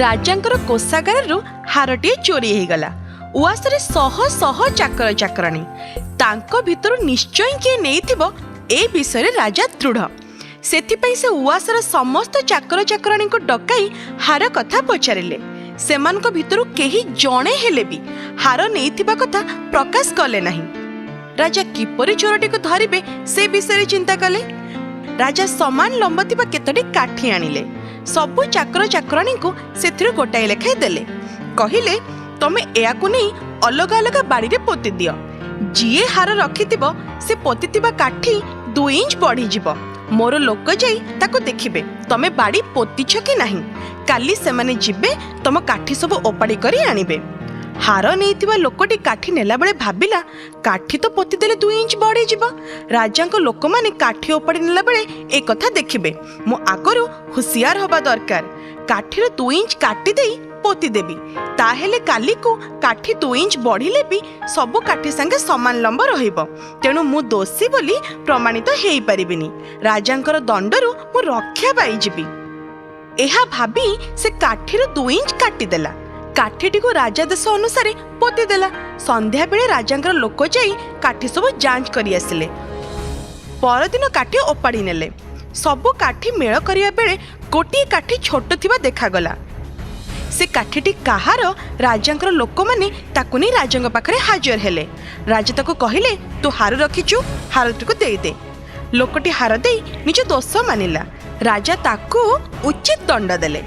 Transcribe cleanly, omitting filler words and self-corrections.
ରାଜାଙ୍କର କୋଷାଗାରରୁ ହାରଟିଏ ଚୋରି ହେଇଗଲା। ଉଆସରେ ଶହ ଶହ ଚାକର ଚାକରାଣୀ, ତାଙ୍କ ଭିତରୁ ନିଶ୍ଚୟ କିଏ ନେଇଥିବ, ଏ ବିଷୟରେ ରାଜା ଦୃଢ଼। ସେଥିପାଇଁ ସେ ଉଆସର ସମସ୍ତ ଚାକର ଚାକରାଣୀଙ୍କୁ ଡକାଇ ହାର କଥା ପଚାରିଲେ। ସେମାନଙ୍କ ଭିତରୁ କେହି ଜଣେ ହେଲେ ବି ହାର ନେଇଥିବା କଥା ପ୍ରକାଶ କଲେ ନାହିଁ। ରାଜା କିପରି ଚୋରଟିକୁ ଧରିବେ, ସେ ବିଷୟରେ ଚିନ୍ତା କଲେ। ରାଜା ସମାନ ଲମ୍ବ ଥିବା କେତୋଟି କାଠି ଆଣିଲେ। ସବୁ ଚାକର ଚାକରାଣୀଙ୍କୁ ସେଥିରୁ ଗୋଟାଏ ଲେଖାଏଁ ଦେଲେ। କହିଲେ, ତମେ ଏହାକୁ ନେଇ ଅଲଗା ଅଲଗା ବାଡ଼ିରେ ପୋତି ଦିଅ। ଯିଏ ହାର ରଖିଥିବ, ସେ ପୋତିଥିବା କାଠି 2 ଇଞ୍ଚ ବଢ଼ିଯିବ। ମୋର ଲୋକ ଯାଇ ତାକୁ ଦେଖିବେ, ତମେ ବାଡ଼ି ପୋତିଛ କି ନାହିଁ। କାଲି ସେମାନେ ଯିବେ, ତମ କାଠି ସବୁ ଓପାଡ଼ି କରି ଆଣିବେ। ହାର ନେଇଥିବା ଲୋକଟି କାଠି ନେଲାବେଳେ ଭାବିଲା, କାଠି ତ ପୋତିଦେଲେ 2 ଇଞ୍ଚ ବଢ଼ିଯିବ। ରାଜାଙ୍କ ଲୋକମାନେ କାଠି ଓପାଡ଼ି ନେଲାବେଳେ ଏ କଥା ଦେଖିବେ। ମୁଁ ଆଗରୁ ହୁସିଆର ହବା ଦରକାର। କାଠିରୁ 2 ଇଞ୍ଚ କାଟିଦେଇ ପୋତିଦେବି, ତାହେଲେ କାଲିକୁ କାଠି 2 ଇଞ୍ଚ ବଢ଼ିଲେ ବି ସବୁ କାଠି ସାଙ୍ଗେ ସମାନ ଲମ୍ବ ରହିବ। ତେଣୁ ମୁଁ ଦୋଷୀ ବୋଲି ପ୍ରମାଣିତ ହେଇପାରିବିନି। ରାଜାଙ୍କର ଦଣ୍ଡରୁ ମୁଁ ରକ୍ଷା ପାଇଯିବି। ଏହା ଭାବି ସେ କାଠିରୁ 2 ଇଞ୍ଚ କାଟିଦେଲା। କାଠିଟିକୁ ରାଜାଦେଶ ଅନୁସାରେ ପୋତିଦେଲା। ସନ୍ଧ୍ୟାବେଳେ ରାଜାଙ୍କର ଲୋକ ଯାଇ କାଠି ସବୁ ଯାଞ୍ଚ କରି ଆସିଲେ। ପରଦିନ କାଠି ଓପାଡ଼ି ନେଲେ। ସବୁ କାଠି ମେଳ କରିବା ବେଳେ ଗୋଟିଏ କାଠି ଛୋଟ ଥିବା ଦେଖାଗଲା। ସେ କାଠିଟି କାହାର? ରାଜାଙ୍କର ଲୋକମାନେ ତାକୁ ନେଇ ରାଜାଙ୍କ ପାଖରେ ହାଜର ହେଲେ। ରାଜା ତାକୁ କହିଲେ, ତୁ ହାର ରଖିଛୁ, ହାରଟିକୁ ଦେଇଦେ। ଲୋକଟି ହାର ଦେଇ ନିଜ ଦୋଷ ମାନିଲା। ରାଜା ତାକୁ ଉଚିତ ଦଣ୍ଡ ଦେଲେ।